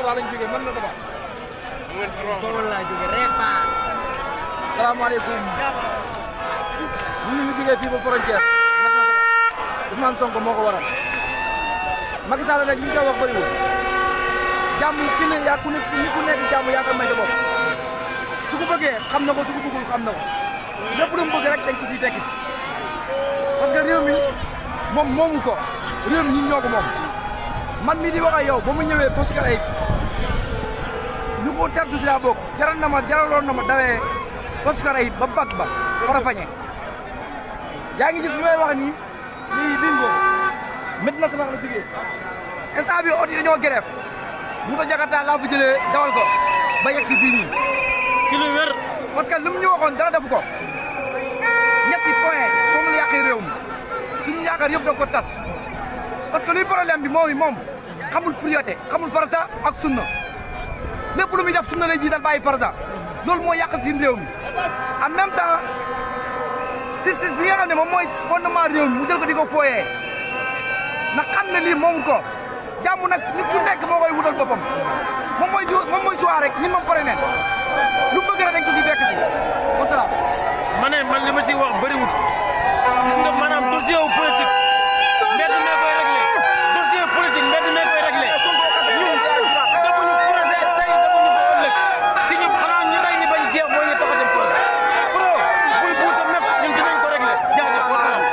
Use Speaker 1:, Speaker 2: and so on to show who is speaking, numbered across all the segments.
Speaker 1: Touba lañ jógee mën na sama.
Speaker 2: Bawol laa jógee Répa.
Speaker 1: salaamaaleykum. ñu ngi jógee fii ba frontière. Ousmane Sonko moo ko waral. Macky Sall nag li ñu koy wax bëriwul. jàmm ki ne yaa ku nekk jàmm yaa ko may sa bopp. su ko bëggee xam na ko su ko bëggul xam na ko. lépp lu mu bëgg rek dañ ko siy fekk si. parce que réew mi moom moomu ko. réew mi ñun ñoo ko moom. man mii di wax ak yow ba mu ñëwee poste ay ñu ko tertu si laa bokk jaraloon na ma dawee poste ay ba bàq ba Farafeñe yaa ngi gis bi may wax nii lii bingo métti na sama la jógee instant bi oto yi dañoo grève moto Jakarta laa fa jëlee dawal ko ba yegg si fii nii
Speaker 2: ci lu wér
Speaker 1: parce que li mu ñu waxoon dara defu ko ñetti point foofu la yàqee réew mi suñu yaakaar yëpp da ko tas parce que luy problème bi moom xamul priorité xamul farata ak sunna lépp lu muy def sunna lay jiital bàyyi farata loolu moo yàqal si réew mi en même temps justice bi nga xam ne moom mooy fondement réew mi mu jël ko di ko fooyee na xam ne lii moomul ko jàmm nag nit ku nekk moo koy wutal boppam moom mooy choix rek ñun moom pare neen lu bëgg rek dañ ko si fekk si wasalaam.
Speaker 2: ma ne man li ma si wax bëriwul gis nga maanaam dossier wu politique mbedd mee koy réglé dossier politique mbedd mee koy réglé ñun defuñu procès tey defuñu ko ëllëg si ñun xanaa ñu rey ni bañ jeex moo ñu tax a dem procès pro buy buusa mépp ñun dinañ ko réglé jaajëf wasalaam.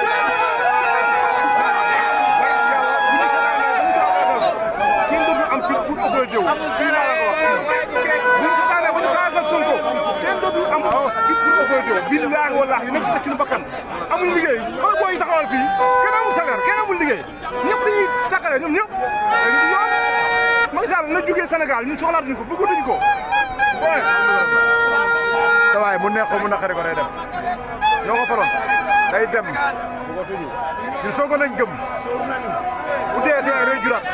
Speaker 3: kenn dootu am fi pour ko jëw fii laa la ko wax bu ñu taalee bu ñu saaga Sonko kenn dootu am fi pour ko jëw billaahi wallaahi nekk ci suñu bakkan amul liggéey xool booy yi taxawal fii kenn amul salaire kenn amul liggéey ñëpp dañuy takkale ñoom ñëpp yoon Macky Sall na jógee Sénégal ñun soxlaatuñu ko bëggatuñu ko
Speaker 4: sa waay mu neex ko mu naqari ko day dem ñoo ko faroon day dem ñun Sonko nañ gëm bu dee see day juraat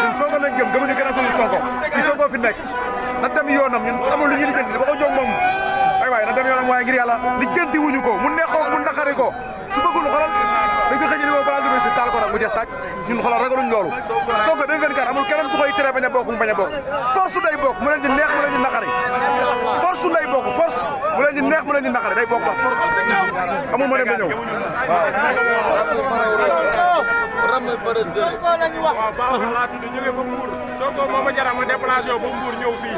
Speaker 4: ñun Sonko nañ gëm gëmuñu gën a suñu Sonko ci Sonko fi nekk na dem yoonam ñun amul lu ñu lijjanti ba ko jóg moom ay waay na dem yoonam waaye ngir yàlla lijjanti wuñu ko mu neexoo mu naqari ko su bëggul xoolal dañ ko xëy ni ko balaa demee si taal ko nag mu jeex tàkk ñun xoolal ragaluñ loolu Sonko 2024 amul keneen ku koy tere bañ a bokk mu bañ a bokk force day bokk mu leen di neex mu leen di naqari force lay bokk force mu leen di neex mu leen di naqari day bokk wax force amul ma dem ba ñëw
Speaker 2: Sonko lañu wax
Speaker 3: baax laa tudd jógee ba Mbour Sonko moo ma jaral ma déplacé ba Mbour ñëw fii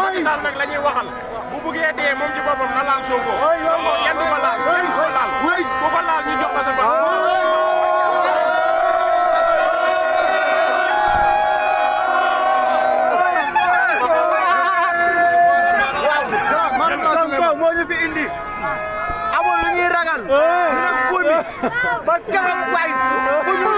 Speaker 3: Macky Sall nag la ñuy waxal bu bëggee dee moom ci boppam na laal Sonko Sonko kenn du ko laal kenn du ko laal ku ko laal ñu jox ko sa bopp
Speaker 1: Sonko moo ñu fi indi amul lu ñuy ragal ñu def buur bi ba kanam waay bu ñu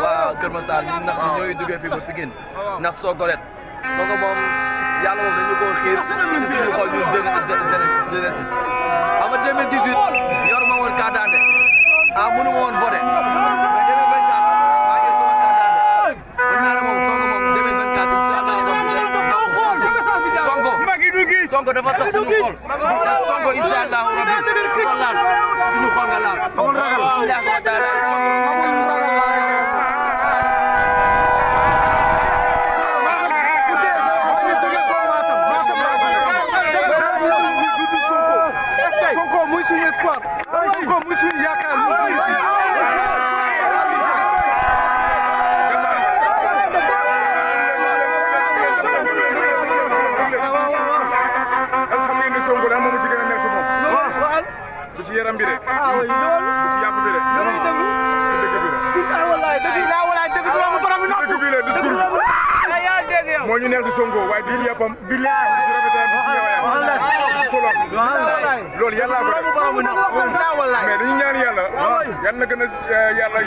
Speaker 5: waa Kër Massar ñun nag ñooy duggee fii ba Pikine ndax Sonko ret Sonko moom yàlla moom dañu ko xiir ci suñu xol ñun jeunesse bi xam nga 2018 yor ma woon carte d'identité mënu ma woon voté mais 2024 maa ngi sama carte d'identité mën naa ne moom Sonko moom 2024 incha allah Sonko dafa sax suñu xol te Sonko incha allah rabbi ko laal suñu xol nga laal amul
Speaker 4: Sonko muy suñu espoir Sonko muy suñu yaakaar
Speaker 3: Sonko daal moom ci gën a neex si moom du ci yaram bi de du ci yàpp bi de dëgg bi de moo ñu neex si Sonko waaye du ci yàppam bi ci rafetam loolu yàlla ko mais dañu ñaan yàlla yal na gën a yàlla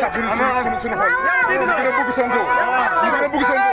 Speaker 3: sax suñu xol ñu gën a bëgg Sonko ñu gën a bëgg Sonko